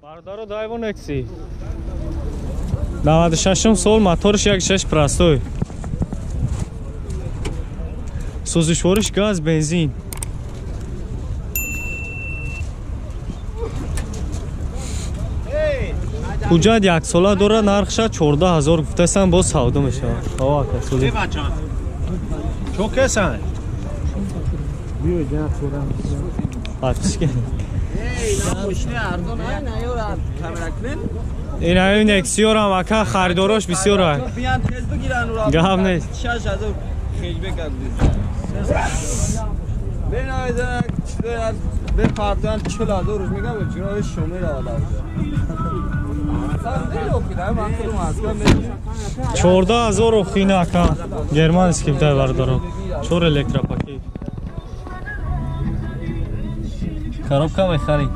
Бародаро, Дайво Некси 96 сол, моторш 1.6 простой, сӯзишвориш газ, бензин. Ҳуҷҷат яксола дорад, нархша 14 000 гуфтасан, боз савдо мешавад. Ин Нексиёрам ака, харидорош бисёра, гап нест. 14 000 охина ака, германский бдай, бародаро, чор электропакет, коробка мехарид,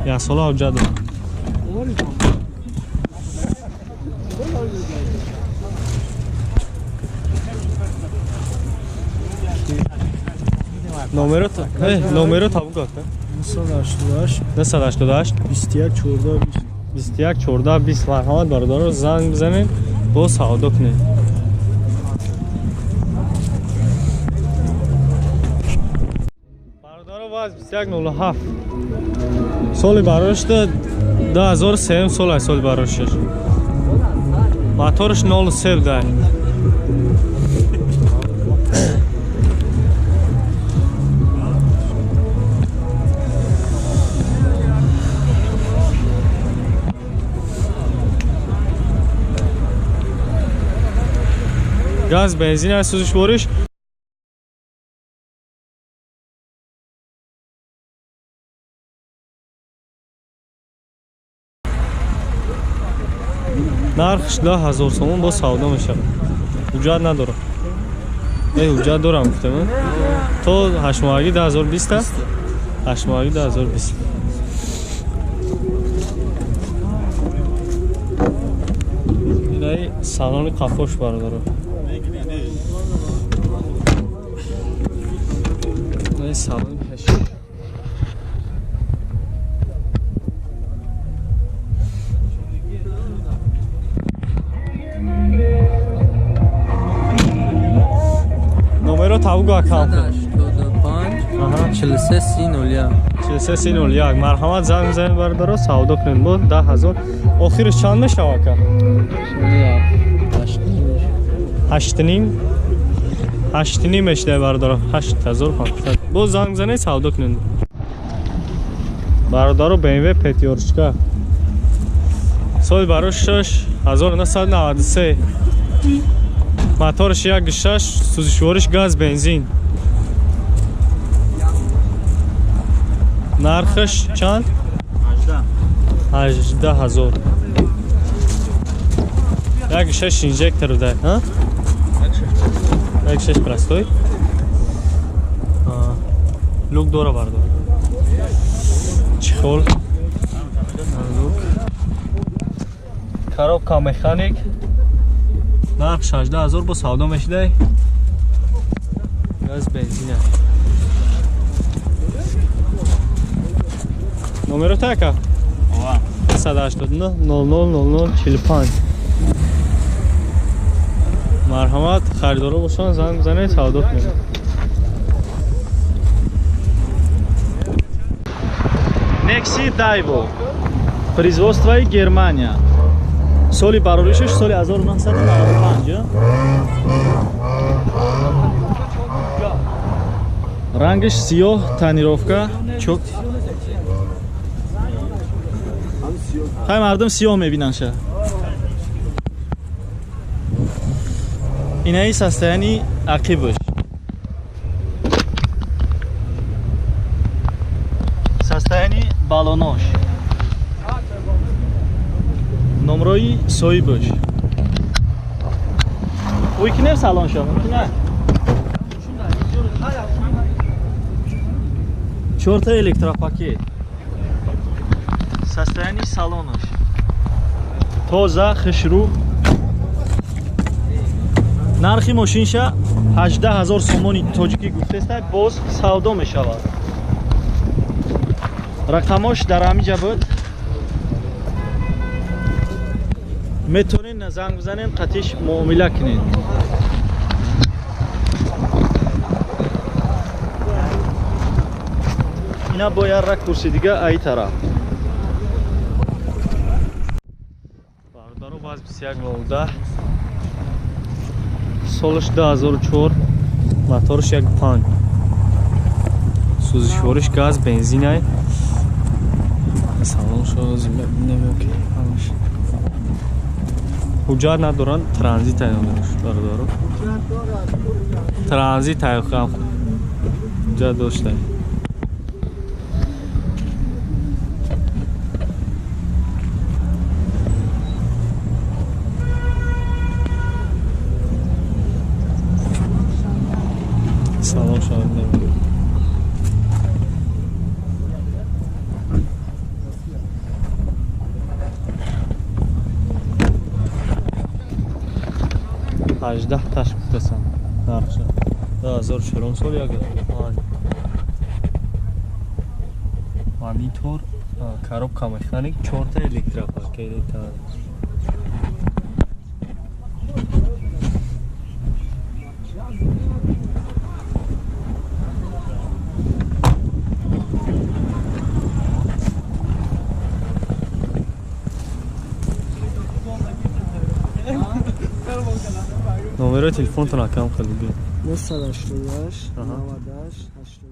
яксола ҳуҷҷат дорад. Номеро табук ака. 988 988 21 14 20. 21 14 20. Марҳамат, бародаро, занг бизанед, бо савдо кунед. Бародаро, ваз 2107, соли барошта 2003 сол аст, соли барошаш, моторш 03 дай. Газ, бензин аст, сӯзишвориш. Нархш 10 000 сомон, боз савдо мешавад. Ҳуҷҷат надорам. Ҳуҷҷат дорам гуфтам, то ҳаштмоҳагӣ 2020 аст, ҳаштмоҳагӣ 2020. Инаи салони қафош, бародаро. Инаи салони пеш. Номеро табугу акам. 85 43 01. 43 01. Марҳамат, занг бизанед, бародаро, савдо кунед бо 10 000. Охириш чанд мешавад, ака? Ҳаштним, ҳаштним мешидай, бародаро, 8500. Боз занг бизанед, савдо кунед, бародаро. БМВ пятёрочка, соли барошаш 1993, моторш 1.6, сӯзишвориш газ, бензин. Нархаш чанд? 18 000. 1.6 инжектор дай, 1.6 простой, люк дора, бардор, чехол, люк, коробка механик. Нарх 16 000, бо савдо мешидай. Газ, бензина. Номеро така? 189 00 00 45. Марҳамат, харидоро бошанд, занг бизанед, савдо кунед. Некси Дайво, производствои Германия, соли бароришаш соли 1995, рангаш сиёҳ, тонировка чок. Хай, мардум сиёҳ мебинанд ша. Инаи состоянии ақибаш, состоянии балонош, номрои соҳибаш. Уй ки нев салон ша, мумкин не. Чорта электропакет, состоянии салонош тоза, хушрӯ. Нархи мошинша 18 000 сомони тоҷикӣ гуфтеста, боз савдо мешавад. Рақамош дар ҳамиҷа буд. Метонин занг бизанен, қатиш муомила кунед. Ина бо як ракурси дига ай тараф. Бародаро, баз 21.10, солаш 2004, моторш 1.5, сӯзишвориш газ, бензинай. Салон шо мебинем ки ҳамаш ҳуҷҷат надоранд, транзит ай бародаро. Транзит ай ҳуҷҷат доштай. Салон шо мебинем. Ҳаждаҳ таш гуфтасан нархша. 2004 сол 1.5. Монитор, коробка механик, чорта электропакет. Номерои телефонтон акам хеле бигӯед. 988 98 88.